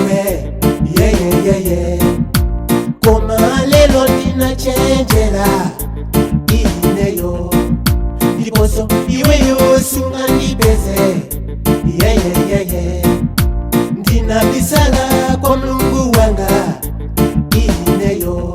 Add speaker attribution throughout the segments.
Speaker 1: Iwe, yeyeyeye, koma lelo ndinachenjera ineyo, ndiponso iweyo sungandipeze. Yeyeyeye, ndinabisala kwa Mulungu wanga ineyo.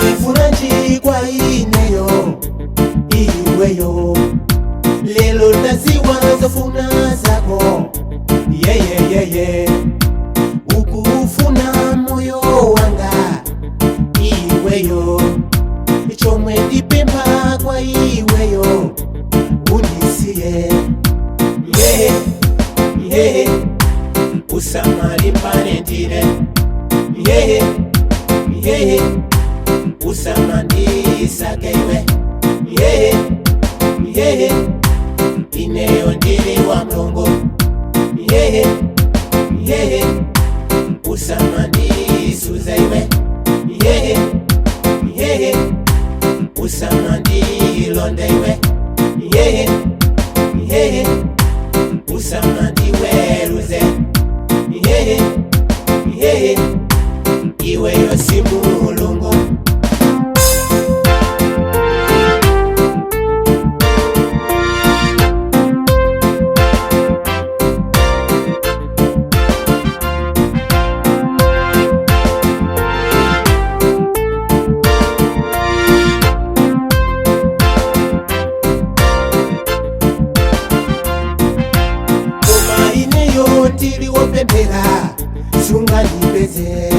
Speaker 1: Ulifunanji kwa ineyo, iweyo lelo ndaziwa zofuna zako. Yeyeyeye, ukufuna moyo wanga iweyo, chomwe ndipempha kwa iweyo undisiye. Ye ye, usamalimbane ndine. Ye ye, usamandisake iwe. Ye ye, ineyo ndili wa Mulungu. Ye ye, usamandisuza iwe. Ye ye, usamandilonde iwe. Ye ye, usamandiweruze. Ye ye, iweyo si Mulungu. Koma ineyo ndili wopemphera, sungandipeze.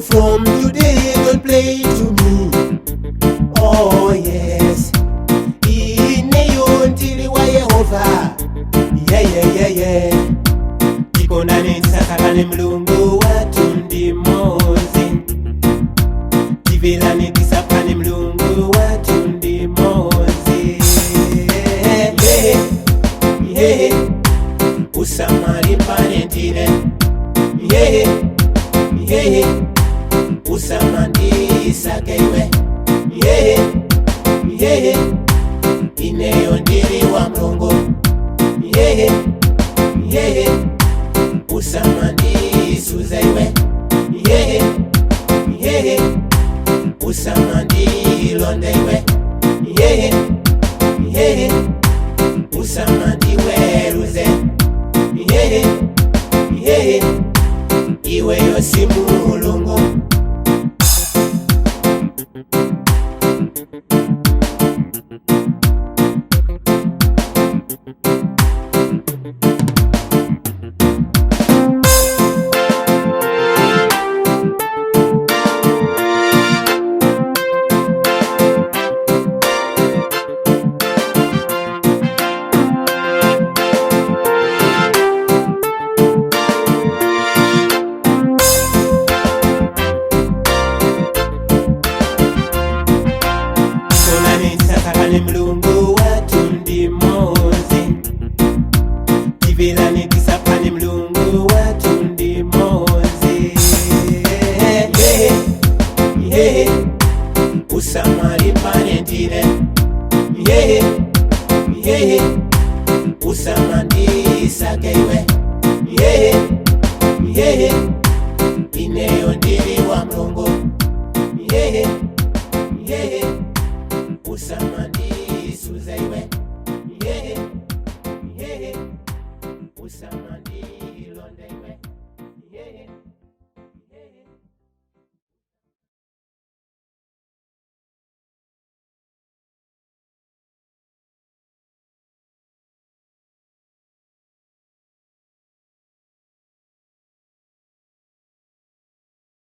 Speaker 1: From today, don't play to me. Oh yes, ineyo ndili wa Yehova. Yeyeyeye, tikonane, tisasakane, Mulungu wathu ndi mmodzi. Tivelane, tisaphane, Mulungu wathu ndi mmodzi. Yeah, yeah, usamalimbane ndine. Yeah, yeah, usamandisake iwe. Yeah, yeah, ineyo ndili wa Mulungu. Yeah, yeah, usamandisuza iwe. Yeah, yeah, usamandilonde iwe. Yeah, yeah, usamandiweruze. Yeah, yeah, iweyo si Mulungu. Tikonane, tisasakane, Mulungu wathu ndi mmodzi. Tivelane, tisaphane, Mulungu wathu ndi mmodzi. Yeah, yeah, usamalimbane ndine. Yeah, yeah, usamandisake iwe. Yeah, yeah, ineyo ndili wa Mulungu. Yeah, yeah, usamandisuza iwe.